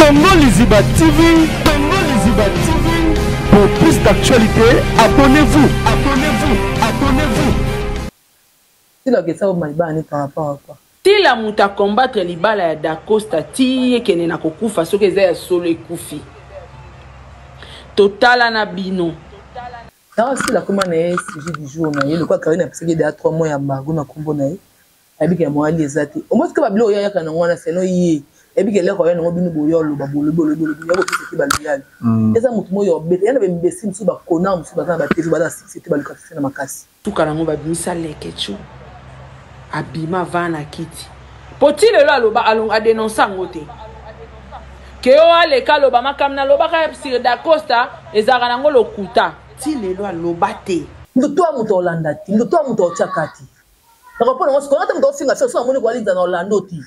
Congo Liziba TV, Congo Liziba TV. Pour plus d'actualités, abonnez-vous, abonnez-vous, abonnez-vous. Sila okesa oboma libala ne par rapport à quoi? Sila moto a combattre libala ya Dacosta ti ekende na kokufa soki eza ya solo ekufi. Totala na bino. Yango Sila akoma na ye sujet du jour na ye lokola Carine apesaki ye deja 3 mois ya embargo na kombo na ye ayebi ke moali eza te omoni sika babiloko ye ayaka nango wana selon ye ayebi ke eloko aya nango bino boya oloba bolobi olobi olobi ya kopesa te baloyale mm. eza motu moko ya obeta ya na baimbecile mosusu baconard mosusu baza na batv baza na succès te baluka succès na makasi. Suka nango babimisa leketshou abima avanda na kiti po ti lelo aloba alonga adenonce yango te ke yo aleka aloba makambo nalobaka sur dacosta ezalaka nango lokuta ti lelo aloba te. Ndoto ya moto olanda te ndoto ya moto otia kati nakopona ngo sikoyo ata moto ofinga so so namoni koalinza na olando te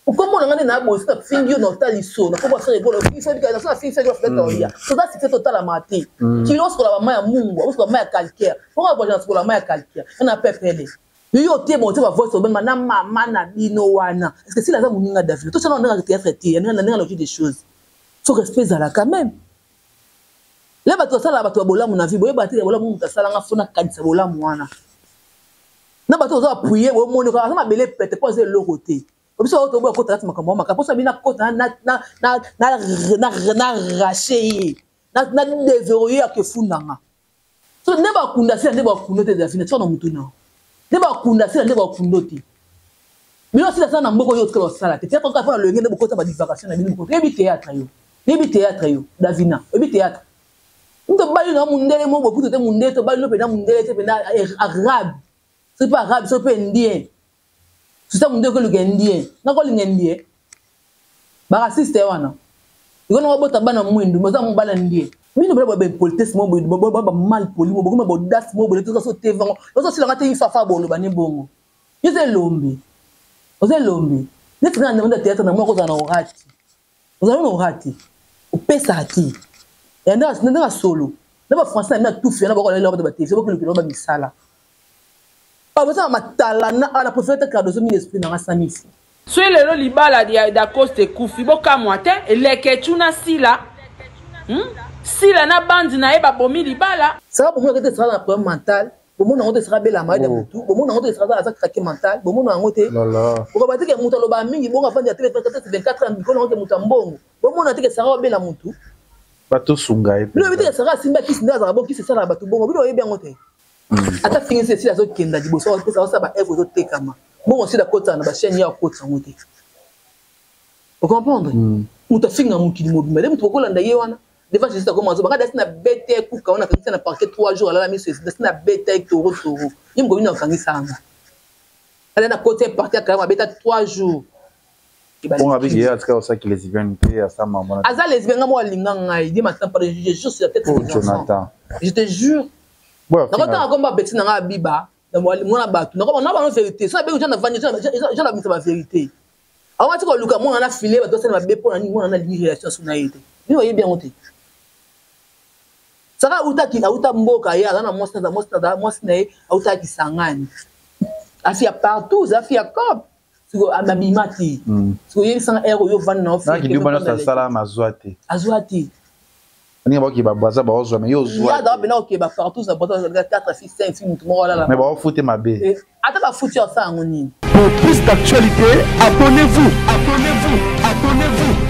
Kombo na nga nde na boye soki nafingi yo na otali so na kombo ya Ferre Gola ofingi soki na so nafingi Ferre Gola fenêtre oya toza succès totalama te kilo osokola ba mayi ya mungwa osokola mayi ya calcaire mpo nga voyage nasokola mayi ya calcaire nga na pepele yo yo te bon te ba voice obenga na mama na bino wana est ce que sila aza moninga Davina tosala na ndenge ya théâtre te ya ndenge na ndenge ya logique des choses faut respect ezala quand même le bato basalaka bato ya bolamu na vie boyeba te ya bolamu moto asalanga fo nakanisa bolamu wana na bato ozo appuyer bomoni kaka aza mabele pete mpo aza eloko te biso oyo toboya kota kati makambo maka mposa bino akota na rache ye na deverrouille akefundanga so nde bakunda sila nde bakunda te davina tika na motu na nde bakunda sila nde bakunda te bino sila sala na mboka oyo otikala osala te théâtre kaka mpo na loyenge nde bokota badivagation na bino bokota oyebi théâtre yo oyebi théâtre yo davina oyebi théâtre Mutu obali na mundele moko bokutu te mundele te obali no pena mundele te pena eh, arabe soki mpe arabe soki mpe indien susa mundele okoluka indien nakolinga indien barasiste wana iko nango bota bana mwindu boza mobala ndie bino bana ba impolitesse mo boye ba mal poli mo bokoma ba audace mo boye toza so te vango ozo sila ngate ifafa boloba ne bongo yo ze elombe oza elombe neti nga na théâtre na moko ozala na orati ozali na ora te opesaka te ya ndenge ya solo na bafrançais na bino atufi wana bakolela bato batelevision bokolukela ba misala baza matalana ala préféré te cardozo mille esprit nanga 100 000 francs. Soki lelo libala ya Dacosta ekufi bokamwa te Leketchou na Sila hum? Sila na bande na ye babomi libala. Sarah bomona te Sarah na problème mental bomona yango te Sarah abela malade ya mutu bomona yango te Sarah aza craquer mental bomona yango te okoba te ke mutu aloba mingi bongo afandi ya tele 24 heures bikona yango te mutu ya mbongo bomona te ke Sarah abela mutu bato sunga ye bino oyebi te ke Sarah asimba kisi nde azalaka bo kisi esalaka bato bongo bino oyebi yango te ata fingisi esila azokenda liboso apesa osala ba œuvre ezotekama bongo osila akotaka na ba chaîne ye akotisa yango te ocomprendre moto afinga mokili mobimba nde moto bokolanda ye wana devant jesus akoma azoba nga dasi na bete ye kuka wana akangisa na parquet 3 jours alala miso esi dasi na bete ye toro toro ye moko bino akangisa nga ala na koti ye parquet akanga abeta 3 jours. Bongo abiki ye atika osaki lesbienne te asa mambo na aza lesbienne nga moko alinga ngai di matin pardon je jure sur la tête oh, de mes enfants Jonathan je te jure nakotanga komba beti na nga abiba mwana bato nakoma na bango vérité so abengi jean avandi jean abimisa ba vérité awati koluka mwana na file bato basala mabe mpo na nini mwana na alingi relation so na ye te bino oyebi yango te saka awutaki awuta mboka ye aza na mwasi na mwasi na mwasi na ye awutaki kisangani afi ya partout afi ya cop siko abima te siko oyebisanga heure oyo ovandi na ofikiduba nyonso asala mazwa te azwa te ndenge bakokeba braza baozwa me yo ozwa aza pena kokeba partout na braza azalaka 4 filles 5 filles motu moko alala me baofute mabe eh, ata bafuti osala yango nini. Pour plus d'actualités, abonnez-vous, abonnez-vous, abonnez-vous.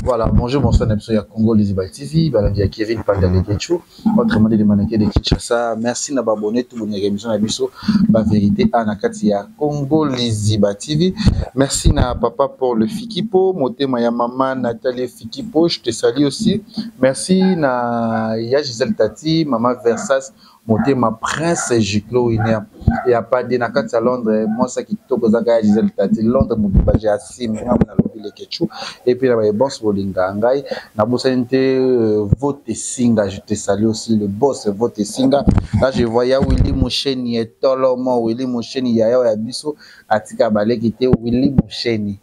Voilà, bonjour, bonsoir, na biso ya Congo Liziba TV, balandi ya Kevin Panda Leketchou, autrement dit le mannequin de Kinshasa. Merci na ba abonné tout bonne émission na biso, ba vérité a na kati ya Congo Liziba TV. Merci na papa pour le Fikipo, motema ya maman Nathalie Fikipo, je te salue aussi. Merci na ya Gisèle Tati, maman Versas motema prince Giclo Winner ya pade na kati ya Londres mwasi ya kitoko ezaka ya Gisèle Tati Londres mobimba j'ai asime ngai nalobi leketchou et puis na baye bonso bolinga ngai nabosani te euh, vote singa je te salue aussi le boss vote singa là je vois ya Willy Musheni etolomo Willy Musheni yaya ya biso atika baleki te Willy Musheni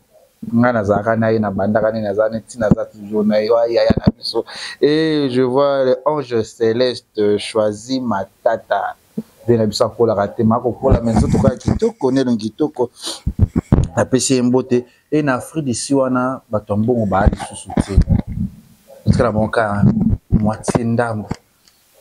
nga nazalaka na ye na bandaka nini naza neti naza toujours na ye yaya na biso et je vois le ange céleste choisi matata mpe na biso akolaka te makokola me nzoto kaka kitoko nde elongi kitoko. Napesi ye mbote. E na Afrique d'ici wana bato ya mbongo baa lisusu te, otikala bango kaka moitié ndambo.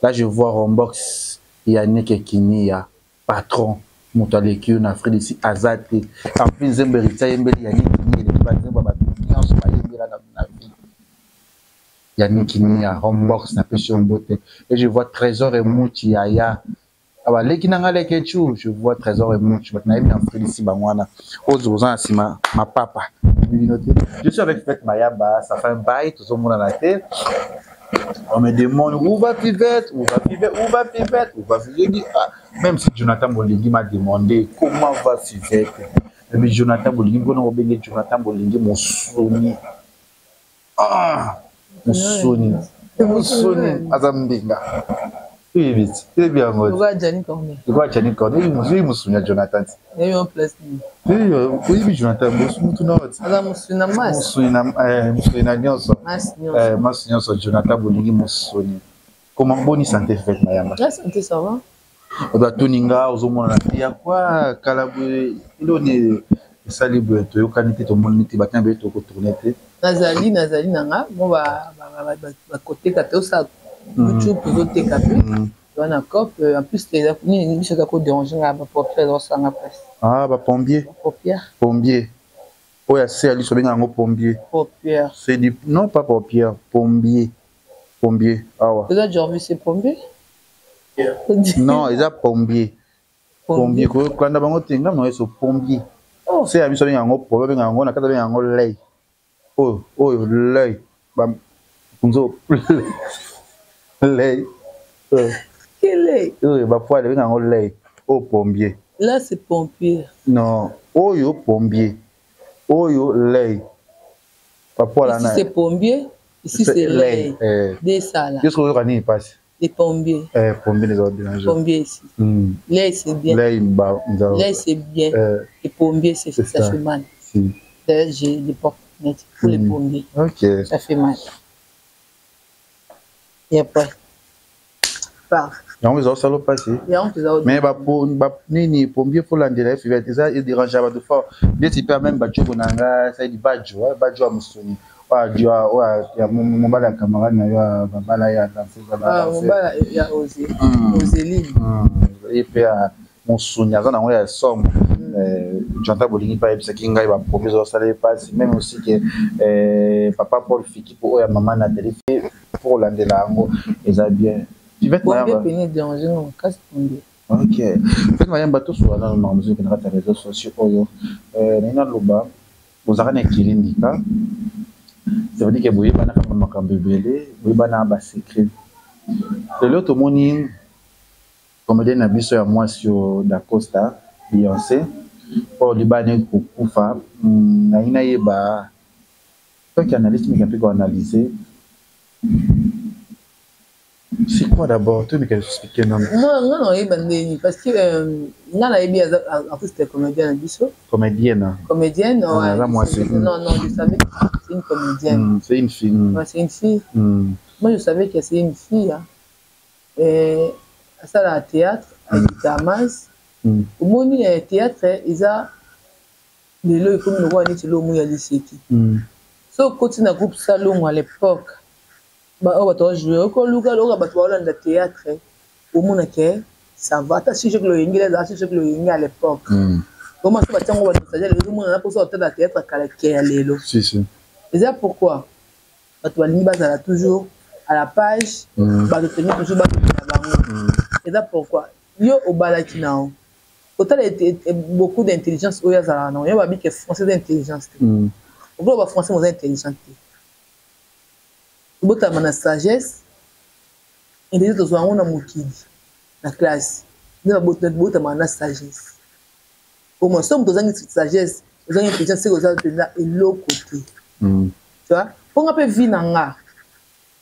Là je vois Rombox Yannick Kinia, patron, moto aleki yo na Afrique d'ici aza te. En plus nzembo Héritier ayembeli Yannick Kinia eleki banzembo ya bato nyonso bayembela na vie. Yannick Kinia, Rombox, napesi yo mbote. Et je vois Trésor Emuchi Yaya, abaleki na nga Leketchou. Je vois Trésor Emuchi, bato nayebi na Afrique d'ici bango wana oyo boza na nsima mapapa bino te. Je suis avec Fivette Mayamba, ça fait un bail tozomonana te. On me demande où va Fivette, où va Fivette, où va Fivette, où va Fivette. Je dis, ah, même si Jonathan Bolingi m'a demandé comment va Fivette. Mais Jonathan Bolingi, on Jonathan Bolingi, mosuni. Ah, mosuni. Mosuni, aza mbinga. Oyebi ti, oyebi yango. Lokola Gianni Cornet. Lokola Gianni Cornet, oyebi mosuni ya Jonathan ti. Oyebi en place nini? Oyebi Jonathan, mutu na oti. Aza mosuni na masse. Mosuni na nyonso. Masse nyonso. Masse nyonso, Jonathan Bolingi mosuni. Comment boni santé, Fivette Mayamba? La santé, ça va. Bato batuni nga ozomonana te ya kwa kala boye, eloni esali boye, toyokani te, tomoni te, bato na boye tokotourne te. Nazali na nga mo bakoteka te, osala YouTube, tozoteka mpe wana cop. En plus nini biso eza kodérange nga, bapaupière ezosanga place. Ah, bapompier. Paupière. Pompier oyo ase ya liso, obenga yango pompier. Paupière. C'est du, non, pas paupière, pompier, pompier awa. Eza Jorvi, c'est pompier. Non, eza pompier, pompier. Kolanda bango te, nga na yeso pompier se ya biso, abenga yango pompier, abenga yango na kati, abenga yango lei oyo, oyo lei nzo lei. Quel? Oyo bapoils, abenga yango lei, oyo pompier. Là c'est pompier. Non, oyo pompier, oyo lei, bapoils. Ici c'est pompier, ici c'est lei. Deux ça là. Yo soki oyoka nini mpasi? Les pompiers. Eh, pompier les déranger. Pompier ici. Lei c'est bien. Lei ba. Lei c'est bien. Et pompier c'est ça, ça fait mal. Si. D'ailleurs j'ai des portes pour les pompiers. OK. Ça fait mal. Et après par Yango ezosala mpasi. Mais nini, pompier, faut landela Fivette, eza edérange bato fort neti mpe même bajoko na nga saidi bajo, bajo ya mosuni oyo ya mobali ya camarade na yo, babala ya ya Ozeline. Ye mpe ya mosuni aza nango ya somo. Jonathan Bolingi mpe ayebisaki ngai bapompier ezosala ye mpasi, même aussi ke papa Paul Fiki mpo oyo ya mama Nathalie, mpo kolandela yango eza bien. Fivette Mayamba. Pene déranger nga makasi, pompier. OK, Fivette Mayamba, tosola nano makambo mosusu na kati ya réseaux sociaux oyo. Nayi naloba bozalaka na ekilindika, ça veut dire ke boyebanaka makambo ebele, boyebanaka basecret. Lelo tomoni comédienne na biso ya mwasi oyo Dacosta, Beyonce, oyo libani kokufa. Nayi nayeba soki analyste meka mpe koanalyse, c'est quoi d'abord? Tu meka expliquer nano. Moi nga nayeba ndeni parce que nga nayebi aza artiste comédien na biso. Comédienne. Comédienne, ouais. Ah, mwasi. Non, je savais que c'est une comédienne. C'est une fille. Ouais, c'est une fille. Moi je savais que c'est une fille, hein. Et asala théâtre ayita mas. Omoni, théâtre eza lelo ekomi lokola neti eloko ya liseki. So okoti na groupe Salongo à l'époque, oyo bato bajoue, okoluka lokola bato baolanda théâtre, omona ke ça va. Ata si soki loyenge ezala, si soki loyenge à l'époque, oma so batiango banostalgie lelo, ozomona na mposa otala théâtre kala ke ya lelo. Si si. Eza pourquoi bato balingi bazala toujours à la page. Bato tolingi toujours balobela bango. Eza pourquoi yo obalaki na yo otala beaucoup d'intelligence oyo azalaka nango. Yo babi ke français eza intelligence te. Okola bafrançais moza intelligent te. Tobotama na sagesse, intelligence tozwa yango na mokili, na classe nde botama na sagesse. Omoi so moto ozangi sagesse, ozangi intelligence, seke oza mpenza eloko te. Tu vois, mponga mpe vie na nga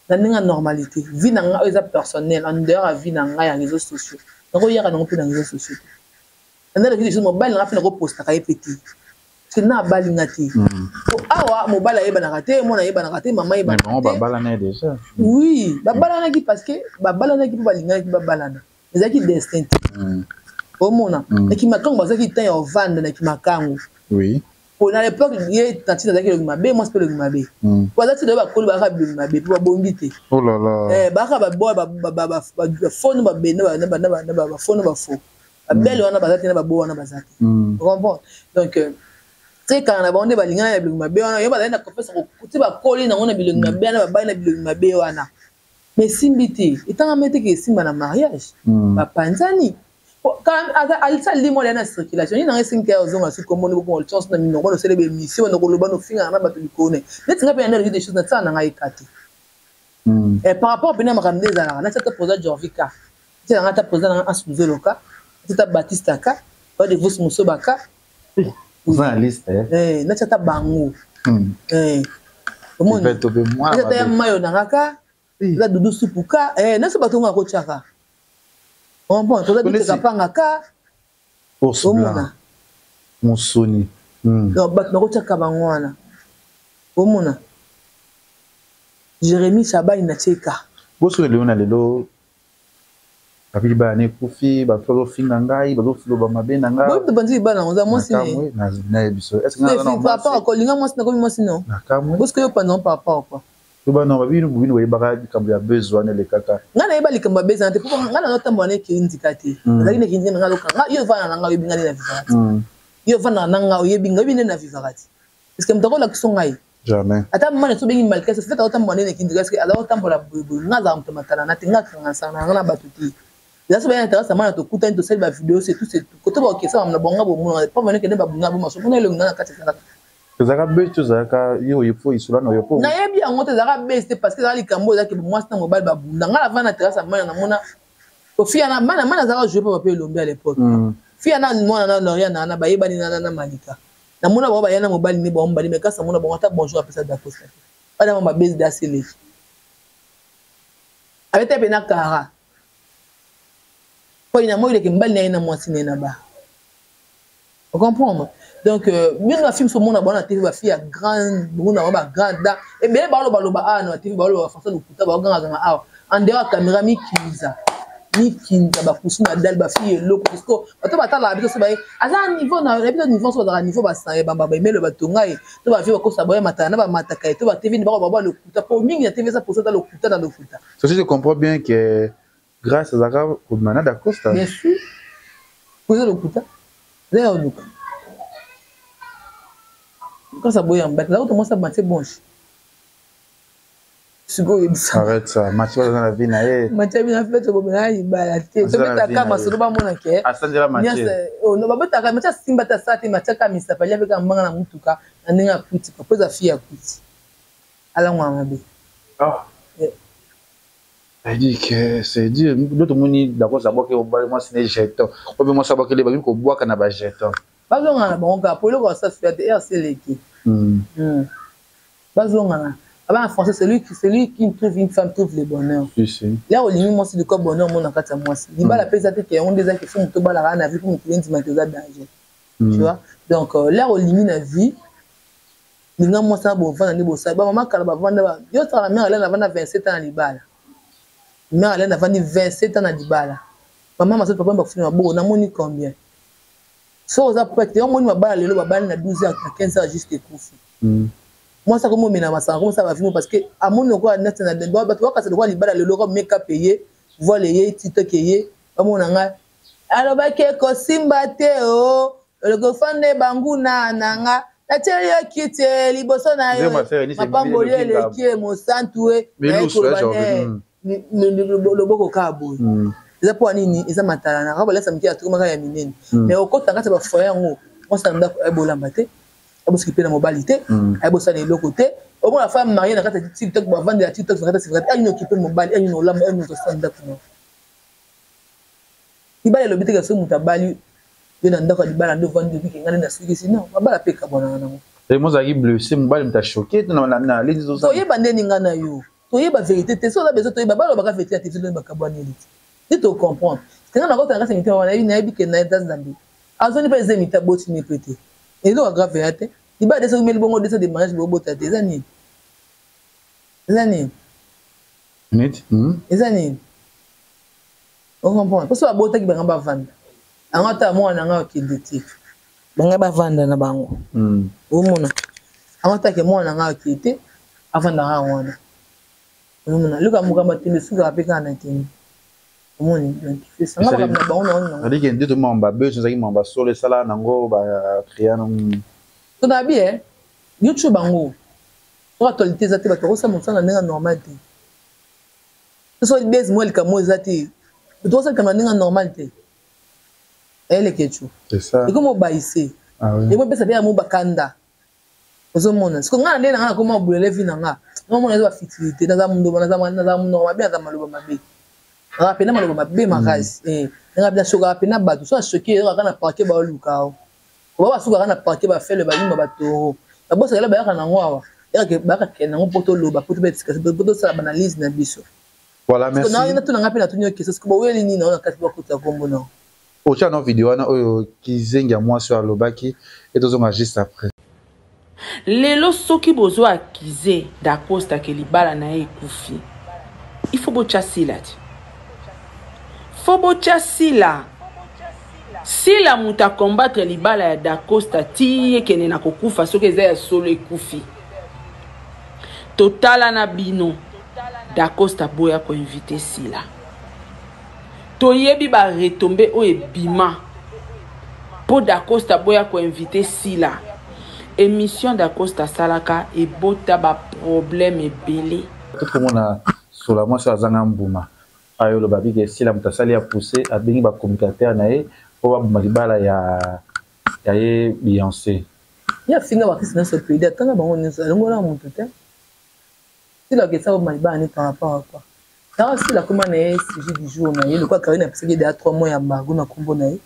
na ndenge ya normalité, vie na nga oyo eza personnel, en dehors ya vie na ngai ya réseaux sociaux, nakoyaka nango mpe na réseaux sociaux te. Na ndenge mobali na nga mpe nakopostaka ye mpe te, parce que na abali nga te. Po awa mobali ayebanaka te, mwana ayebanaka te, mama ayebanaka te. Babalana déjà. Oui, babalanaki parce que babalanaki mpo balingaki babalana, ezalaki destin te. Omona naki makango bazalaki temps ya ovanda naki makango. Po na l'époque ye tantine azalaki elongi mabe, mwasi mpe elongi mabe. Po aza tina bakoli bayaka bilongi mabe po babongi te. Oh là là. Eh, bayaka baboya bafono babenda bafono bafo. Babele wana baza te na babo wana baza te. Comprendre? Donc tekana na bango nde balingana na bilongi mabe wana, yo bazali na confiance ti bakoli nango na bilongi mabe wana, babali na bilongi mabe wana. Mais esimbi te, etangama te ke esimba na mariage. Bapanzani. Alisa limo na circulation nini nanga esengi te ozonga su kombo nde bokoma chance na minoko bana osele baémission bana koloba nofingana na bato likolo ne neti nga mpe na des choses natisala na ngai eka te. Par rapport mpena makambo nde ezalaka natia ta président Jorvika, natia nanga ta président nanga Anse Luzoloka, natia ta Batista ka ba de Vos Mosoba ka natia ta bango omoni natia ta ya mayo nanga ka eza Dudu Supu ka naso bato ngo akotiaka. Comprends? Toza biteka panga ka. Omona. Mosuni. Donc bato nakotiaka bango wana. Omona. Jérémy Chabani na tieka. Boso lelo na lelo papi libala na ekufi, bato bazofinga ngai, bazoloba mabe na ngai. Boyebi tobanzi libala nango oza mwasi ne. Nayebi so. Est-ce que nga na par rapport kolinga mwasi nakomi mwasi non? Nakamwe. Bosiko yo panza par rapport quoi? Bana babino bino bayebaka likambo ya buzz wana elekaka. Ngai nayeba likambo ya buzz wana te, mpo ngai nazotambola na ekei ndika te. Nazalaki na ekei ndika na ngai aloka ngai, yo ovanda na ngai oyebi ngai nde na vivaka te. Yo ovandaka na ngai oyebi ngai, oyebi nde na vivaka te. Parce que moto akolakisa ngai. Jamais. Ata mama na so obengi Malika, c'est fait azotambola nde na ekei ndika, parce que azotambola boyeboye. Ngai azalaka moto ya matalana te, ngai akanganisaka na ngai na bato te. Eza so baya na terrasse ya mana tokutani tosali ba video, c'est tout, c'est tout. Koto bakokesa makambo na bango bomona, pas venir kende babunda bo maso, mona elongi na na kati ezalaka. Ezalaka buzz to ezalaka yo oyo po isola na yo po. Nayebi yango te, ezalaka buzz te parce que ezalaka likambo ezalaki mwasi na mobali babunda. Ngai navanda na terrasse ya mana namona fille na mana mana azalaka jouer papa elombi à l'époque. Fille na mwana na Loria na na bayebani na na Malika. Namona bango baya na mobali ne bango mobali mais kasi namona bango ata bonjour apesa Dacosta. Bana ba buzz da seleki. Abeta pe na kara. Po ina moyi leke mobali na ye na mwasi na ye na ba. Vous comprenez? Donc, bino ba film so mona bana TV ba fille ya grande, mona ba grande da. Et bien ba loba loba ah na TV ba loba français lokuta ba ganga ganga ah. En dehors caméra mi kinza. Mi kinza ba kusu na dal ba fille loko parce que bato ba tala biso so ba aza niveau na biso niveau so ba niveau ba sa ba ba melo ba tonga e to ba vie ba kosa ba mata na ba mata ka to ba TV ni ba ba lokuta po mingi na TV ça pour ça lokuta na lokuta. So si je comprends bien que grâce à Zaka Kodmana da Costa. Bien sûr. Poser lokuta. Zaya oluka. Grâce à Boya Mbati, là où moi ça Mathieu Bonche. Sikoyo oyebisa. Arrête ça. Mathieu aza na vie na ye. Mathieu bina fête ko bina libala te. Tobetaka masolo bamona ke. Asanzela Mathieu. Oh no babetaka Mathieu asimba ta sate Mathieu kamisa pali avec mbanga na mutuka na ndenge ya kuti. Papa eza fille ya kuti. Alangwa mabe. Ah. C'est-à-dire que c'est dire d'autres moni d'accord ça boke moi c'est des jetons. Ou bien moi ça boke les bagui ko boaka na ba jetons. Bazonga na bango ka polo ko ça fait RC leki. Bazonga na. Aba en français celui qui trouve une femme trouve le bonheur. Si si. Là olingi moi c'est de quoi bonheur mon na kati ya mwasi. Libala pesa te ke on déjà que faut muto bala na vie pour muto ndima te za danger. Tu vois? Donc là olingi na vie linga mwasi na bovanda nde bosali ba mama kala bavanda ba yo sala mère Alain avanda 27 ans na libala. Mère Alain avandi 27 ans na libala. Mama maso papa ba funa maboko namoni combien. So oza prête yo moni mabala lelo babali na 12 ans na 15 ans juste ekufi. Mwasi akomi omela masanga komi osala bavimo parce que amoni lokola neti na bato bakasa lokola libala lelo comme make up eye voile eye tiktok eye bamona ngai alobaki ekosimba te o olokofande banguna na nga natieli yo kiti liboso na yo mapamboli eleki ye mosantu e loboko kaka boye eza mpo nini eza matalana kaka balesa mike ya tokomaka ya minene mais okota kati ya bafoyer yango mwasi na ndako ayebolamba te abosoki mpe na mobali te ayebosala eloko te omona femme mariée na kati ya tiktok bavandela tiktok na kati ya sikati alini okipe mobali alini olamba alini osala ndako na libala elobi te soki moto abali yo na ndako ya libala nde ovandi obiki ngai nde nasukisi non mabala mpe ekabwanaka nango. Mozalaki blessé mobali moto achoqué na leli toyeba ndeni ngai na yo toyeba vérité te so oza besoin toyeba balobaka vérité ya télévision bakabwaneli te nde tocomprendre tenga na kota na kati ya mitema wana nayebi ke na eza nzambe azoni mpe eza emita botini mpe te eloko ya grave ya te libala de soki meli bongo desa de mariage bobota te eza nini eza nini eza nini ocomprendre mposo babotaki bango bavanda yango ata mwana na ngai akende te. Bangai bavanda na bango. Omona. Ango take mwana nga akei te, avandaka wana. Omona, luka mokamba tembe sukaka mpe kaka na tembe. Omoni, donc c'est ça. Nga makambo na bango na wana. C'est-à-dire que nde mamba besoin ezalaki mamba solo esala nango ba créa nango. To na bi eh, YouTube bango. Soki actualité eza te bato bakosala mosala na ndenge normal te. Soki base mwa likambo eza te, bato bakosala likambo na ndenge normal te. Eleketshu. C'est ça. Ekomi obayise. Ah oui. Eko pesa pe ya mo bakanda. Ozomona. Siko nga na nde na nga nakoma obulele vie na nga. Omona eza ba futilité, naza mundoba, naza naza munoko mabe, naza maloba mabe. Naza pena maloba mabe makasi. Eh, nga pena shokaka pena bato. So ashoke yo kaka na parquet ba luka o. Ba basuka na parquet ba fele ba yuma ba toro. Ba bosa kala bayaka na ngo awa. Yaka bayaka kende ngo poto loba poto ba poto sala analyse na biso. Voilà, merci. Na tuna nga pe na tuni yo question, siko ba weli nini na kati ba kota kombo na. Otya na video wana oyo kizengi ya mwasi oyo alobaki et tozonga juste après. Lelo soki bozo accuse Dacosta ke libala na ye ekufi, il faut botya Sila ti. Faut botya Sila. Sila moto a combattre libala ya Dacosta ti ekende na kokufa soki eza ya solo ekufi. Totala na bino Dacosta boya ko inviter Sila. Toyebi ba retombe oyo ebima po Dacosta aboya ko invite Sila. Emission Dacosta asalaka ebota ba problème ebele. Tokomona sola mwasi oyo azanga mbuma ayo oloba bike Sila moto asali ya pousse abengi ba communicateur na ye po baboma libala ya ya ye Beyonce. Ye afinga ba artiste nyonso pede atanga bango nyonso alongola moto te. Sila akesa oboma libala ne par rapport à quoi? Tala Sila akoma na ye sujet du jour na ye lokola Carine apesaki ye deja 3 mois ya embargo na kombo na ye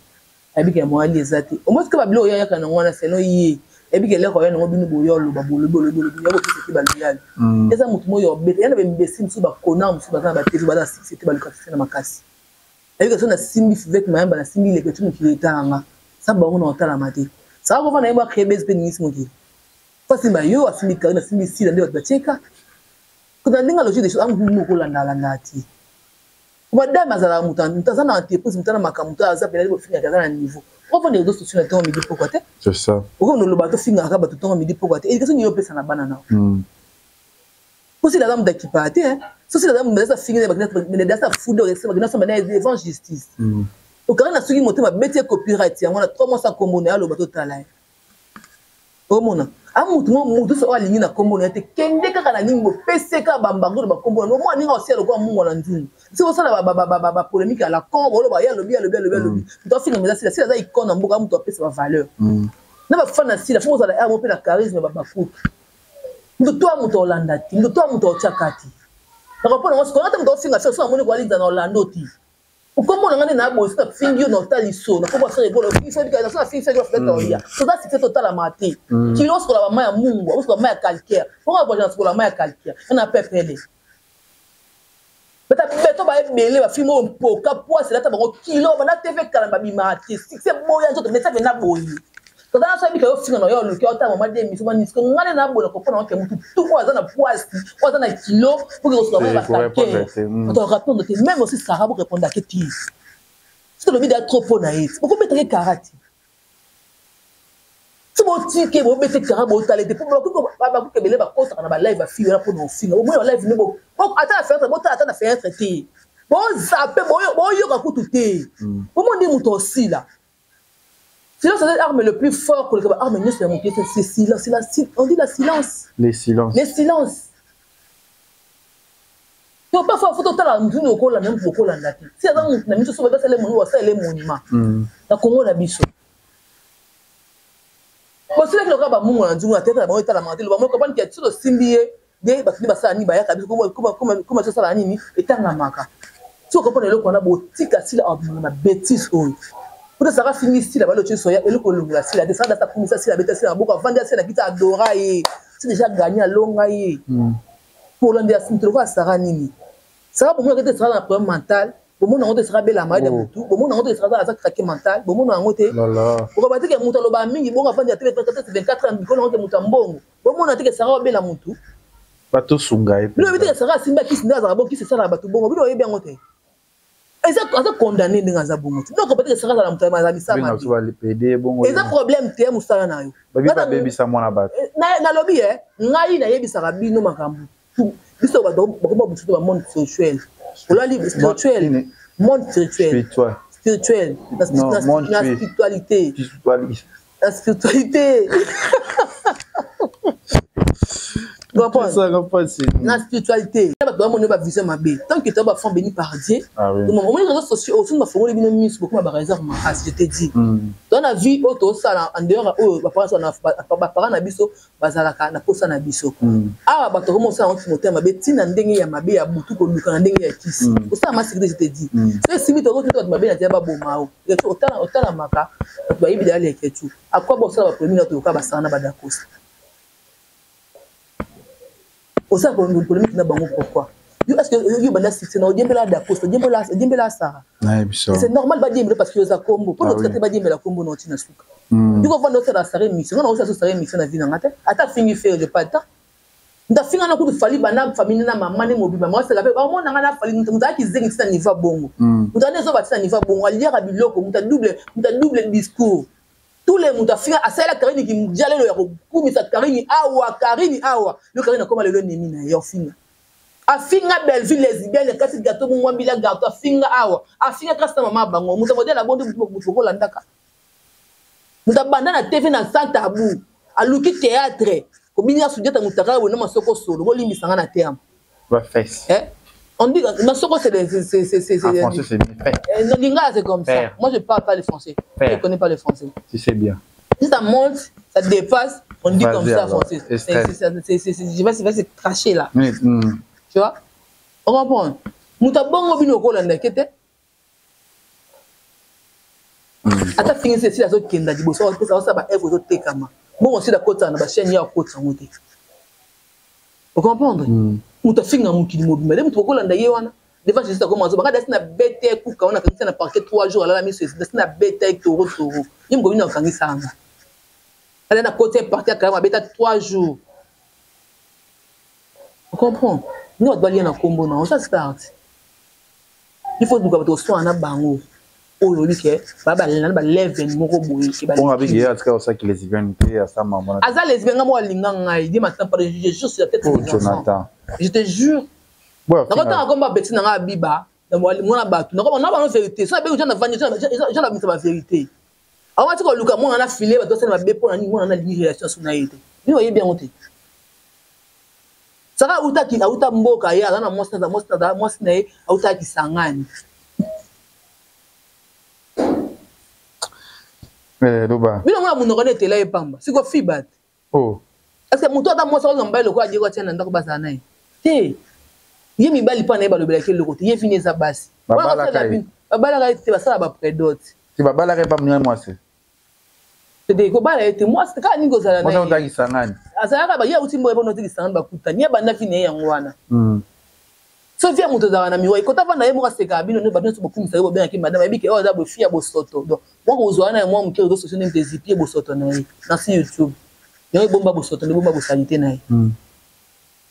ayebi ke moali eza te omoni sikoyo ba biloko ye ayaka nango wana selon ye ayebi ke eloko aya nango bino boya oloba bolobi olobi olobi ya bopesa te ba loyal eza motu moko ya obeta ya na ba imbecile mosusu ba connard mosusu baza na ba TV baza na succès te baluka succès na makasi ayebi ke so nasimbi Fivette Mayamba nasimbi Leketchou mokili etala nga sa bango na otalama te saka kofanda ye mwa créer buzz mpe ningisi mokili po asimba yo asimbi Carine asimbi Sila nde bato batieka Kota ndenge logique des choses amutu moko landa landa ti. Madame azala mutu mutu aza na entreprise mutu na makambo mutu aza pena bofinga aza na niveau. Pourquoi les réseaux sociaux na tongo midi pokwa te? C'est ça. Pourquoi nous loba to finga ka bato tongo midi pokwa te? Éducation yo pesa na bana na. Posi la mutu akipa te hein. Sosi la mutu aza finga ba mais dasa fudo reste ba na ba devant justice. Okanga na soki motema beti copyright yango na 3 mois sans kombo na aloba to tala. Omona a mutu ngo mutu so alingi na kombo na ye te kende kaka na nini bopese kaka bambango na bakombo na omona ninga osia lokola mungwa na nzungu si osala ba polémique à la con boloba ye alobi alobi alobi alobi moto afinga meza sila sila aza icône na mboka moto apesa ba valeur na bafan na sila fo ozala air moko mpe na charisme babakuki moto to moto olanda te moto to moto otiaka te nakopona ngo sikoyo te moto ofinga sila so namoni koalinza na olando te Okombo na nga nde na boye soki nafingi yo na otali so na kombo ya Ferre Gola ofingi soki na fingi Ferre Gola fenêtre oya toza succès totalama te kilo osokola ba mayi ya mungwa osokola mayi ya calcaire poko ya voyage na sokola mayi ya calcaire na pepele bata beto ba ebele ba film oyo mpoka poisse elata bango kilo banda TV kala babimaka te succès boya nzoto mais ça na boye toza na soki yo finga na yo oluki otala mama de miso mani siko nga nde na boye na kopona oke mutu tout oyo aza na poisse oyo aza na kilo pour que kosuka ba calcaire bato répondre te même aussi Sarah bo répondre ake ti soki olobi da trop mpo na ye bokobetake karate so botike bobete kara botala te po bakuki ebele bakosaka na balive bafille wana mpona ofinga bomoi balive nde ata na fenetre botala ata na fenetre te bozape boyoka kutu te bomoi nde moto osila Silence c'est l'arme le plus fort que l'arme nyonso ya mokili c'est silence la on dit la silence. Les silences. Les silences. To parfois faut totala mutu nini okolanda mutu okolanda te. Si aza mutu na miso so basala monument basala monument. Na Congo na biso. Bosilaki lokola bamungu na nzungu na tete na bango etalamaka te loba moko bani ke soki osimbi ye nde bato nde basala nini bayaka biso koma tosala nini etangamaka soki okomona eloko wana botika sila abima na betise oyo kuta saka afingi sila balo tie soya eloko elongola sila te saka dasa akumisa sila abeta sila maboko avandi asila na kiti adora ye si déjà gagné alonga ye kolandela moto lokola sara nini sara bomonaka te sara na problème mental bomona yango te sara abela malade ya motu bomona yango te sara aza craqué mental bomona yango te okoba te ke moto aloba mingi bongo avandi ya tele 24 heures likolo yango te moto ya mbongo bomona te ke sara abela motu batosunga ye bino oyebi te ke sara asimba kisi nde azalaka bo kisi esalaka bato bongo bino oyebi yango te. Eza aza condamné ndenge aza bongo te. Donc peut-être saka azala moto aza misala mabe. Eza problème te mosala na yo. Babebisa mwana bato. Eh, nalobi e ngai nayebisaka bino makambo biso bato bakoma mosusu ba monde spirituel olali spirituel monde spirituel spirituel na spiritualité na spiritualité na spiritualité bato bamoni ba vision mabe tant que toa bafond béni par dieu ah omoni réseau sociaux oyo soki bafongoli bino miso bokoma ba réserve makasi je te dis hmm. toa na vie oyo tosala en dehors oyo baparent na biso bazalaka na posa na biso hmm. awa bato bakoma kosala yango motema mabe ntina ndenge ya mabe ya butu koluka na ndenge ya kisi hmm. kosala masikite je te dis so esimbi tokoki bato mabe na nzela baboma yo otalamaka bato bayebi deya leketu akwa bosala bapolemiki na toluka basala na badakosa osala polemiki na bango pourquoi yo est ce que yo banda succès na odiembela dakosa odiembela sara c'est normal badiembela parce que oza kombo mpo na otika te badiembela kombo na otina suka hmm. yo kovanda osala sara émission nga na osala sara émission na vie na nga te ata afingi fere je pas temps moto afinga na kutu fali banda famille na mama nde mobimba maoseka mpe bamona nga na fali moto ayaki zengi ntina niveau ya bongo hmm. moto ane ezoba ntina niveau ya bongo aliaka biloko moto adouble moto adouble discours tous les moto afinga asalela karini kijalelo ya kokumisa karini awa karini awa yo karini akoma lelo enemi na ye ofinga afinga bellevue lesbienne kasi gato mungwambila gato afinga awa afinga kasi na mama bango moto modele abondi moto bokolandaka moto abanda na tv na sans tabou aluki théâtre kobinga sudiata motakala boye na masoko solo bolimbisa nga na terme eh? On dit, masoko, c'est c'est c'est c'est En français, c'est bien fait. Eh, non, lingala, c'est comme ça. Moi, je parle pas le français. Je ne connais pas le français. Tu sais bien. Si ça monte, ça dépasse, on dit comme ça en français. Je vais se cracher là. Oui, mm. Tu vois On comprend. Moto abongo bino okolanda ke te hmm. ata fingisi esili azokenda liboso asala ba œuvre ezotekama bongo osili akotaka na bachaîne ye akotisa yango te ocomprendre hmm. moto afinga mokili mobimba nde moto bokolanda ye wana devant jésus akoma azoba nga dasi na bete kuka wana akangisa na parquet 3 jours alala miso esi dasi na bete ye toro toro ye mokolo nini akangisa yanga ala na koti ye parquet akanga abeta 3 jours ocomprend nde bato balia na nkombo na oza start il faut luka bato koswana na bango oyo oyebi ke babalena na baleven moko boye aza lesbienne nga moko alinga ngai di matin par je jure sur la tête oh, Jonathan je te jure nakotanga komba beti na ngai abiba mwana bato nakoma na bango vérité so abengi jean avandi jean abimisa ba vérité awati koluka mwana na file bato basala mabe mpo na nini mwana na alingi relation so na ye te bino oyebi yango te Saka auta ki auta mboka ye aza na mwasi na mwasi na mwasi na ye auta Kisangani. Eh, loba. Bino mona munoko ne tela ye pamba. Siko fibat. Oh. Est-ce que mutu ata mwasi akozwa mobali lokola Diego atia na ndako bazala na ye? Te. Ye mibali mpa na ye balobelaki eloko te. Ye vini eza basi. Babalaka ye. Babalaka ye te basala ba predote. Te babalaka ye pa moninga mwasi. Tete kobala ye te mwasi kaka nini kozala na ye Kisangani azalaka ye auti mboka epona Kisangani bakutani ye abanda vi na ye yango wana hmm. so vi ya moto azalaka na miwa ekota vanda ye moko asekaka bino nde bato nyonso bokumisa ye bobengaki madame ayebi ke oyo aza boye fi ya bosoto donc mwa kozwa wana ya mwa moke réseau sociaux nde moto ezipi ye bosoto na ye na si youtube yango ebomba bosoto nde ebomba bosalite na ye hmm.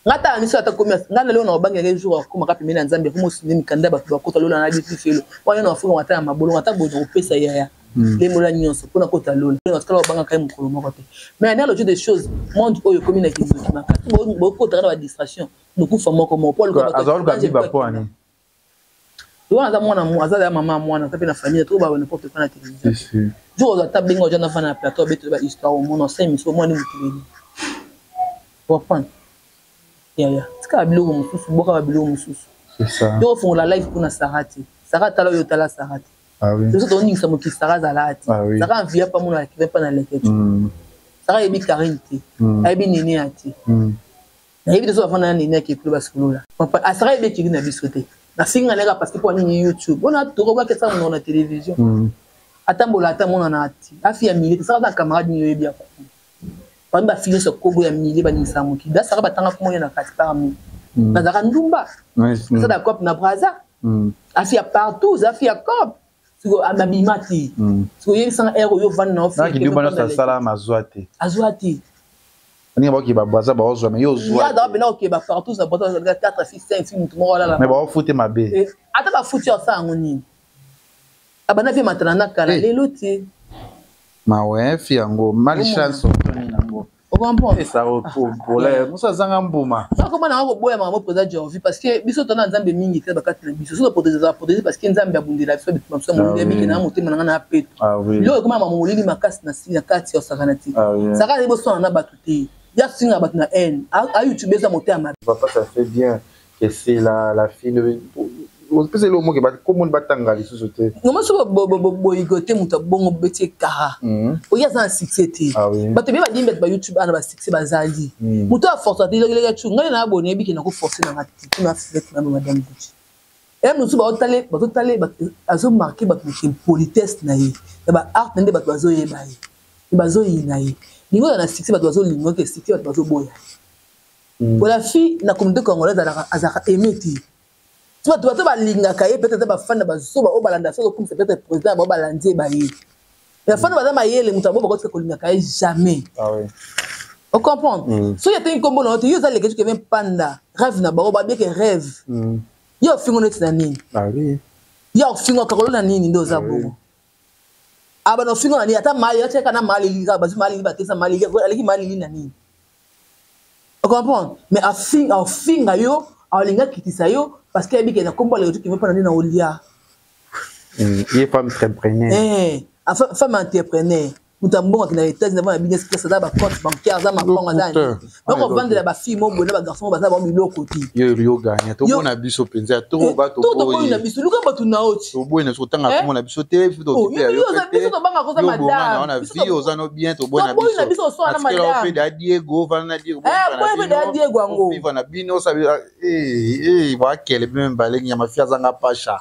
Nga tala miso ata komi nga na lelo na obangi yake jour akoma ka pembeni ya Nzambe akoma osinde mikanda bato bakota lola na biso felo wana na afuka ata ya mabolongo ata boye nakopesa yaya hmm. lembola nyonso mpo nakota lola na tikala obangaka ye mokolo moko te mais na logique des choses monde oyo ekomi na kindoki makasi bokotaka na ba distraction bokufa moko moko po aluka wana aza mwana aza ya mama mwana aza mpe na famille to ba n'importe quoi na télévision jour oza ata benga oja nafanda na plateau abetela ba histoire omona osala émission omoni mokili comprendre yaya tika biloko mosusu boka ba biloko mosusu yo ofongola live mpona sara te sara atala oyo otala sara te ah biso toningisa mokili sara azala te ah sara envia mpa mona akeve mpa na leketio hmm. sara ayebi karine te hmm. ayebi nene ya te hmm. Nayebi te soki bafanda na nene ya kekulu basolola. Papa asaka yebi ekili na biso te. Nafinga neka parce que po nini YouTube. Bona toko ba kesa monoko na télévision. Mm. Atambola ata mona na ati. Afi ya milieu te saka za camarade ni yebi ya ko. Parmi ba filles so kobo ya milieu ba ningisa mokili. Da saka batanga komo na kati parmi. Mm. Nazaka ndumba. Mm. Saka cop na Brazza. Mm. Afi ya partout, afi ya cop. Siko abima te. Mm. Siko yebisanga heure oyo vanda na ofiki. Naki ndumba nyonso asala mazwa te. Azwa te. Baninga baoki ba Brazza baozwa mais yo ozwa. Ya da bena oke ba partout na Brazza 4 6 5 6 mutu moko alala. Mais baofute mabe. Eh, ata bafuti osala yango nini? Abanda vie matana na kala eh. lelo te. Mawe fi yango malchance otoni nango. Ocomprendre? Esa okobola musa azanga mbuma. Akoma na koboya makambo président Jorvi parce que biso tona Nzambe mingi te bakati na biso. Soki protéger za protéger parce que Nzambe abundela biso bituma biso molili ah mingi na motema na nga na peto. Ah Lelo ekoma makambo molili makasi na na kati ya sakana te. Ah sakana boswana na bato te. Ya singa bato na haine. A YouTube eza motema mabe. Papa ça fait bien que c'est la fille de opesa eloko moke komoni batanga lisusu te ngoma so boyigo te moto abongo bobeti ekara mhm. oye aza na succès te ah bato ebele badimi bato bayoutube ana basuccès bazali mhm. moto aforce te eloko cu ngai na abone yebi ke nakoforce nanga te tuna fete na madame gucci ye mosusu baotale bazotale azomarke bato na impolitesse na ye na baarte na nde bato bazoyeba ye bazoyina ye lingo oza na succès bato bazolinga oke succès bato bazoboya ye mm. la fille na communauté congolaise azalaka aime te so bato bato balingaka ye peut-être bafanda bazoba oyo balanda soki okumisa peut-être président bango balandi ye baye bafanda baza mayele moto yango bakotika kolingaka ye jamais ah oui. ocomprendre mm. soki atengi nkombo na yo te yo oza leke soki eme panda rêve na bango babieke rêve mm. yo ofingo neti na nini ah oui. yo ofingo kakolo na nini nde oza ah, oui. bongo abana ofingo na nini ata mali atiaka na malili kaka bazwi malili batesa malili aleki malili na nini ocomprendre mais afinga afinga yo alingi akitisa yo parce que ayebi ke na kombo aleki kime mpona nde na olia hmm, ye femme entrepreneur eh, femme entrepreneur moto ya mbongo akenda états-unis avant ya business class aza bacompte bancaire aza mapango aza nini bakovandela bafille mo boye na bagarçon baza bango biloko te yo yo gagna tomona biso mpenza ya trop ba toboyi na biso luka bato na oti toboyi na biso kotanga eh? kombo na biso te biso tokipe ya yo biso tobanga koza madame na vie oza no bien toboyi na biso na biso oswana na madame pe da Diego vana na Diego eh boyi pe da Diego yango viva na bino sabi eh eh bakele bino mbale nyama fi azanga pasha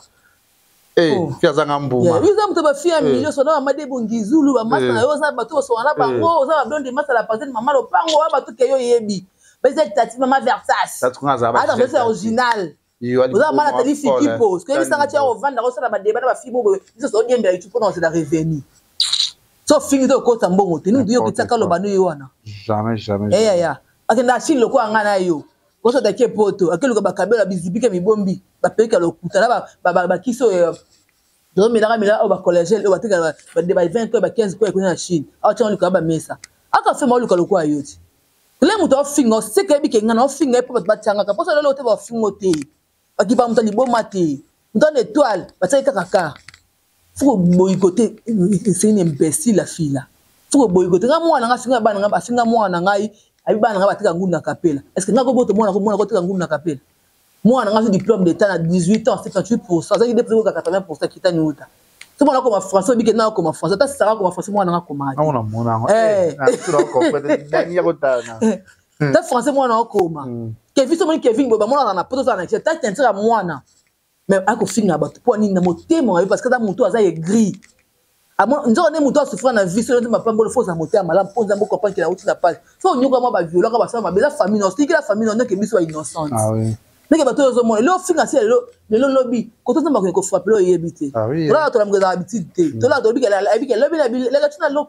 Eh, oh. fi azanga mbuma yo oza moto bafi ya milio sona mama debo ngizulu bamasa na yo oza bato osonga na bango oza bablonde masa la parcelle mama lopango wa bato ke yo oyebi beza tati mama versas ata original oza mama natali fikipo soki oyebisanga tia ovanda osala badeba na bafi boboye biso sodiembela youtube mpona kozela revenu so ofingi te okota mbongo te nini yo okitiaka loba no ye wana eyaya akenda chine lokola ngai na yo kosota ke poto akeluka bakabelo bizibika mibombi bapelika lokuta na bakisi oyo tozomelaka mela oyo bacollagène oyo batekaka ba 20 ko ba 15 ko ekuna na chine awa tiango luka bamesa aka fema oluka lokola yo ti le moto aofinga oseka yebi ke ngai naofinga ye mpo bato batiangaka mposa lelo te baofingo te bakipa moto ya liboma te moto wana étoile batiaki kaka ka foko boyikote c'est une imbécile la fille là foko boyikote nga mwana nga afinga bana nga afinga mwana ngai ayebi bana nga bateka ngulu na kapela est ce que nga koboto mwana mwana koteka ngulu na kapela mwana nga azwi diplôme d'état na 18 ans 78 pourcent azalaki depuis koka 80 pourcent kitani uta so mwana akoma français obike na akoma français ata sara akoma français mwana nga akoma te français mwana akoma kevin so omoni kevin boye bamonaka na poto ozala na ta teinture ya mwana mais akofinga bato mpo nini na motema mabe parce que aza moto aza aigri nzoka nde moto asouffra na vie soki nzambe apamboli fo ozala motema malamu mpo nzambe okomprendre ke nauti na pasi so onyoka mwa baviolaka basala mabe eza famille na osikila famille na ndeke biso ba innocente ah ndenge bato oyo ozomona lelo ofinga sila lelo lelo lobi koto nzambe akoki kofrapele oyebi te ah tolaka tolamuka ezala habitude te hmm. tolaka tolobi ke lobi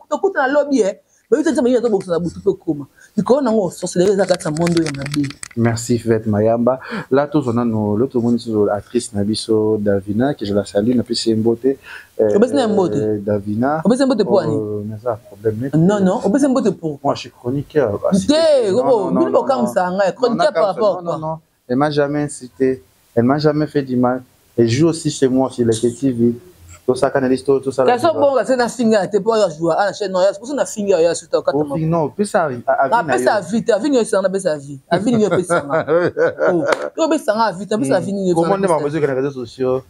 tokuta na lobi e bayebi te nzambe nini azobongisa na butu mpe okoma likolo nango sorcellerie eza kati ya monde oyo ya mabe. Merci Fivette Mayamba. Là tozwa nano l'autre omoni susu actrice na biso Davina que je la salue na pesi ye mbote. Euh, Opesi na ye mbote? Euh, Davina. Opesi ye mbote mpo ani? Euh, naza problème net. Non non, opesi ye mbote pour. Moi je suis chroniqueur. Ah, te, bino bokamwisaka ngai chroniqueur par rapport Non non non, elle m'a jamais incité, elle m'a jamais fait du mal. Elle joue aussi chez moi sur Leke TV. tosaka na listo tosala kasi obonga se nafinga te mpo oyo ajoua ana chaîne noya poso nafinga oyo asuta okata non opesa apesa avi te avi nini osanga napesa avi avi nini opesanga yo opesanga avi te apesa avi nini comment nde makambo ezokende na réseaux sociaux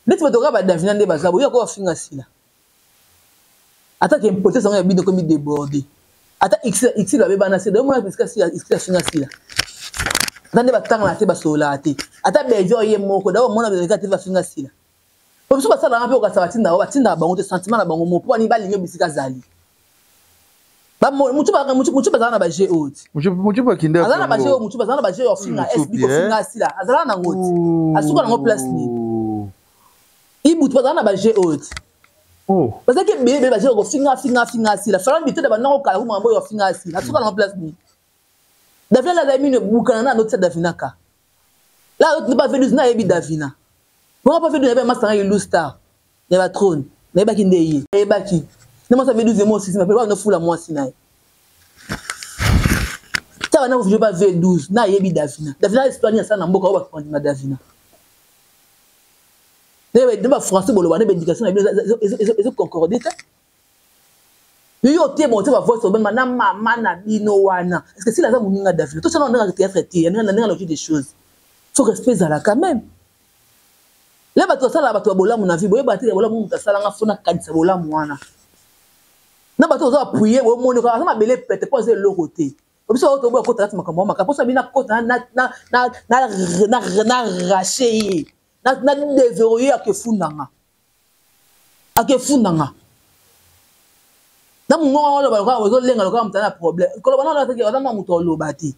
neti bato kaka badavina nde baza boye ako bafinga sila ata ke impolitesse yango ya bino ekomi déborde ata x babebana sila omona bisika sila x afinga sila ata nde batangana te basololaka te ata belge ye moko da omona belge te bafinga sila po biso basalaka mpe okasa batindaka batindaka bango te sentiment na bango mo mpo ani balingi bisika azali mutu bazala na baje oyo ti aza na baje oyo mutu bazala na baje oyo afinga sb kofinga asila azala nango ti asuka nango place nini ibutu bazala na baje oyo ti oh. bazalaki ebele ebele baje kofinga finga finga asila falan bitede bandango kala ko makambo oyo afinga asila asuka nango place nini. Davina la azali mino ebukana na anotisa Davina ka. La azoti ba V12 na yebi Davina. Bongo pa V12 na yebi masanga ilu star ya ba trône. Na yebaki nde ye. Yebaki. Na mwasi V12 mo sisi mapele wana fula mwasi na ye. Taba na ko ba V12 na yebi Davina. Davina Espagne asala na mboka oyo ba na Davina. Ne ba français boloba ne ba éducation na bino ezo concorder te. Yo te bon te ba voice obema na mama na bino wana. Est-ce que sila aza moninga Davina? Tout ça na ndenge théâtre te, na ndenge logique des choses. Faut respect ezala quand même. Le bato basala bato ya bolamu na vie, boyeba te ya bolamu moto asala nga fona kanisa bolamu wana. Na bato ozo appuyer bomoni ko aza mabele pete po aza eloko te. Biso oyo toboya kota kati makambo ya makambo, posa bina kota na na na na na na racher ye. Na na déverrouiller akefunda nga. Akefunda nga. Na mongongo oloba lokola ozolenga lokola moto na problème. Koloba na oloba oza mwa moto oloba te.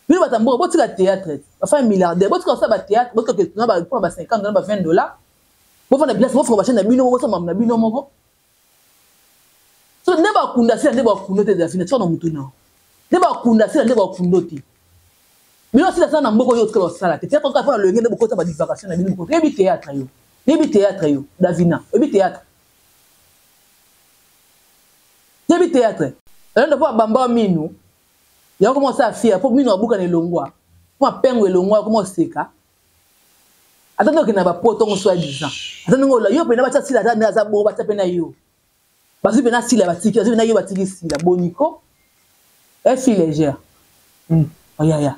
Bino bato ya mboka botika théâtre. Bafami milliardaire botika kosala ba théâtre, botika ke na ba ba 50 na ba 20 dollars. Bofanda place bofonga ba chaîne na bino, bosala makambo na bino moko. So nde bakunda sila nde bakunda te Davina tika na mutu na. Nde bakunda sila nde bakunda te. Bino sila sana na mboko yo tika basala te. Théâtre kaka pona loyenge nde bokota ba divagation na bino bokota. Yebi théâtre yo. Yebi théâtre yo Davina. Yebi théâtre. Yebi théâtre. Elonda po abamba minu. Yango koma osala fier po minu abuka na elongwa. Po mapengo elongwa koma oseka. Ata nde okenda ba poto ngo soit disant. Ata ndenge ola yo pena batia sila ata nde aza bongo batia pena yo. Bazwi pena sila batiki, bazwi pena yo batiki sila boniko. Eh fille légère. Hmm. Oyaya.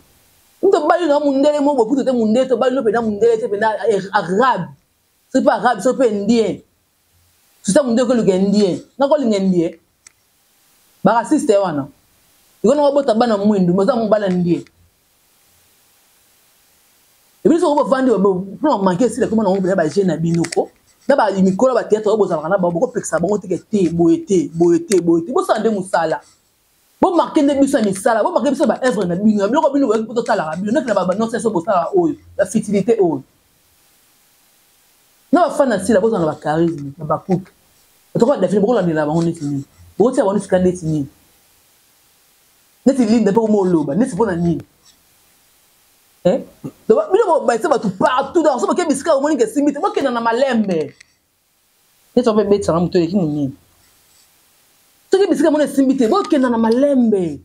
Mto bali na mundele mo bokuto te mundele to bali no pena mundele te pena eh, arabe. C'est pas arabe, c'est pas indien. C'est mundele ko luka indien. Na ko linga indien. Ba raciste wana. Iko na bota bana mwindu, moza mo bana indien. Ebili soko bovandi mpona manke esila ekoma nango mpenza bajeune na bino ko na bamikolo ya bateatre oyo bozalaka na bango bokopekisa bango teke te boye te boye te boye te bosala nde mosala bomarke nde biso ya misala bomarke biso ya baevre na bino ya biloko bino boyaki mpo totalaka bino neti na banonsense oyo bosalaka oyo ba futilité oyo na bafana na sila bozala na bacharisme na bacouple bato kaka davine bokolandela bango neti nini bokotia bango neti neti nini neti linda mpe komoloba neti mpo na nini eh? bino bobaisa bato partout donc so boke bisika omoni ke esimbi te bokenda na malembe neti mpe ebetisanga moto eleki monene soki bisika moni esimbi te bokenda na malembe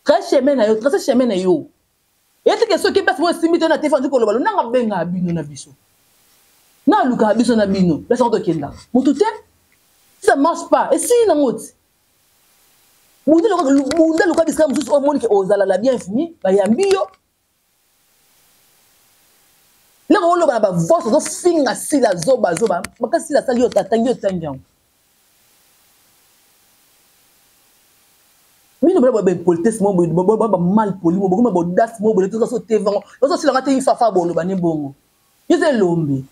trace chemin na yo trace chemin na yo etike soki place moko esimbi te na te fandi koloba lonanga abengaka bino na biso na alukaka biso na bino place yango tokendaka motu te ça marche pas esili nango ti bunda luka bisika mosusu oyo omoni ke ozala la bienvenue bayambi yo leko oloba na bavoice ozofinga sila zoba zoba makasi sila asali yo tatangi yo tangi yango bino bana ba impolitesse mo boye ba mal poli mo bokoma ba audace mo boye toza so te vango ozo sila nga te ifafa boloba ne bongo yo oza elombe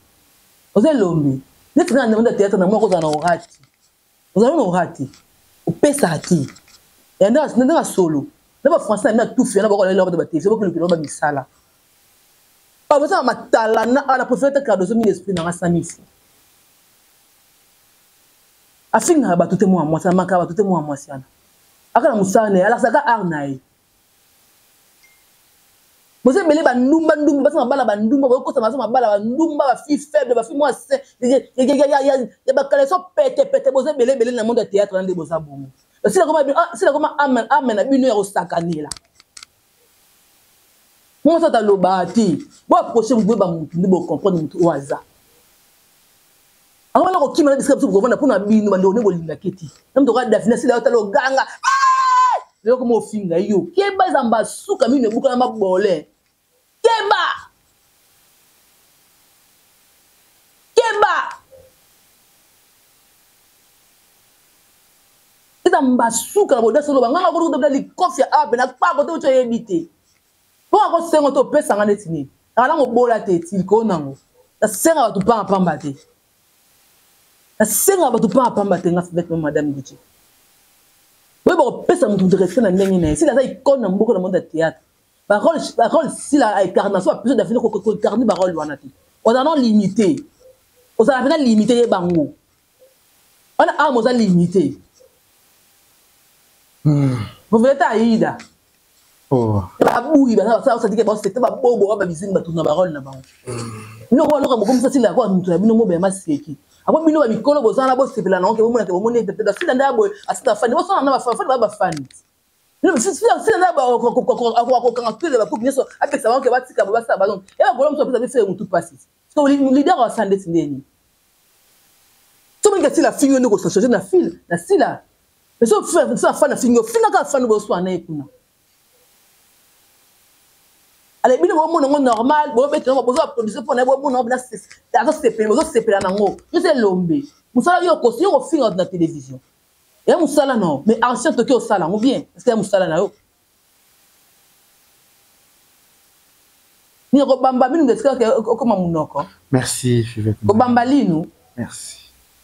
oza elombe neti nga na théâtre na moko ozala na orati ozali na orati opesaka te ya ndenge ya solo na bafrançais na bino atufi wana bakolela bato batelevision bakolukela ba misala bazosala matalana ala préféré te cardozo mille esprit nanga samisi afingaka bato te mwana mwasi amakaka bato te mwana mwasi wana aka na mosala na ye alakisaka art na ye boza ebele bandumba ndumba basi mabala bandumba bokosa baza mabala bandumba bafille faible bafille mwa se ya bakaleso pete pete boza ebele ebele na monde ya théâtre na nde boza bongo sila koma ah, ame na bino ya kosakanela mwasi ata alobaka te boapproche motu boyeba motu nde bocomprendre motu oyo aza yango wana kokima na bisika biso bokovanda mpo na bino bandeko nde bolingaki te na moto kaka dafina sila yo tala oganga eh! lelo koma ofinga yo keba eza mbasuka mino ebuka na mabole keba keba eza mbasuka na bodasi oloba nganga kotokotola likofi ya ape na kpako te oto oyebi te mpo akosenga to opesa nga neti nini kaka nango bola te ti likolo nango nasenga bato pamba pamba te nasenga bato pamba pamba te nga fivete mo madame Gucci boyeba kopesa moto moto respect na ndenge na ye sila aza icone na mboka na monde ya théâtre barole barole sila incarnation bapesa dafine koincarne barole wana te ozala non limité ozala mpena limité ye bango wana arme oza limité hmm. propriété aida. Oh. Babuyi baza basala osatike basete babobo ba bizingi bato na barole na bango. Bino ko loka bokomisa sila ko mutu na bino mobe ya maseki. Apo bino ba mikolo bozala bosepela na oke bomona ke bomoni ete da sila nda boye asita fani bosala na ba fani ba ba fani. Bino sila sila nda ba akokanga tele ba coupe nyonso apekisa bango ke batika bo basala ba donc. E ba golo musu apesa biso mutu pasi. So leader wa sande tindeni. So moninga sila fingi yo nde kosachange na fil na sila. Mais so so afana fingi yo finga kaka fani boswana na ye kuna. Ale bino bomona ngo normal bobeta ngo bozo applaudisse mpo na ye bomona ngo azosepela bozosepela na ngo yo se elombe mosala yo okosi yo kofinga na télévision ya mosala na yo mais ancien toki osala yango bien parce que ya mosala na yo nini kobamba minu esika okoma monoko. Merci Fivette. Kobamba linu. Merci.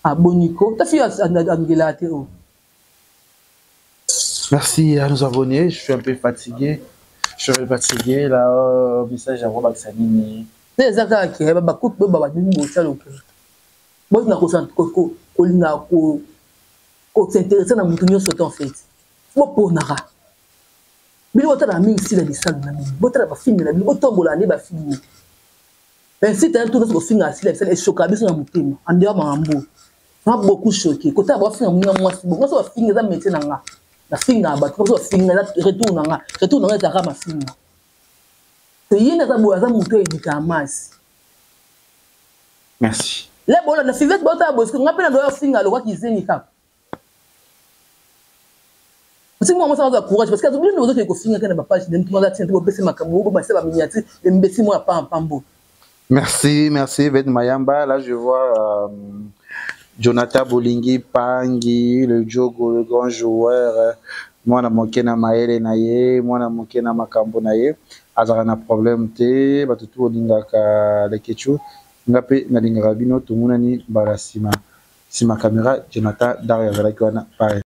Ah boniko ta fille angela te oh. Merci à nos abonnés, je suis un peu fatigué. Je suis un peu fatigué là, euh, message ya kobakisa nini? Te eza kaka ke ba coupe ba ba botya lokuta. Botina kolinga ko ko s'intéresser na mutu nyonso te en fait. Boponaka. Bino botala mingi sila bisalu na bino. Botala ba film na bino, botombola nde ba film. Mais si t'as un tour kofinga sila bisalu eshoka biso na motema. En dehors makambo. M'a beaucoup choqué. Kota ba finga muninga mwasi. Bongo so ba finga eza métier na nga. Na finga bato so ba finga eza retour na nga. Retour na nga ezalaka mafinga. Te ye naza boye aza moto edika masi. Merci. Le bola na fivette bota boye nga pe na doya finga lokwa kizengi kaka. Osi mwa mwasi aza courage parce que bino bozo kofinga kana ba page de mtu aza tina bopesa makambo bo basa ba miniature embesi mwa pam pambo. Merci, merci Ben Mayamba. Là, je vois Jonathan Bolingi Pangi, le Djogo, le grand joueur. Mwana moke na mayele na ye, mwana moke na makambo na ye. Azalaka na problème te, bato tu bolingaka Leketchou. Nga pe nalingaka bino, tomonani mbala nsima. Nsima caméra, Jonathan Dario azalaki wana. Bye.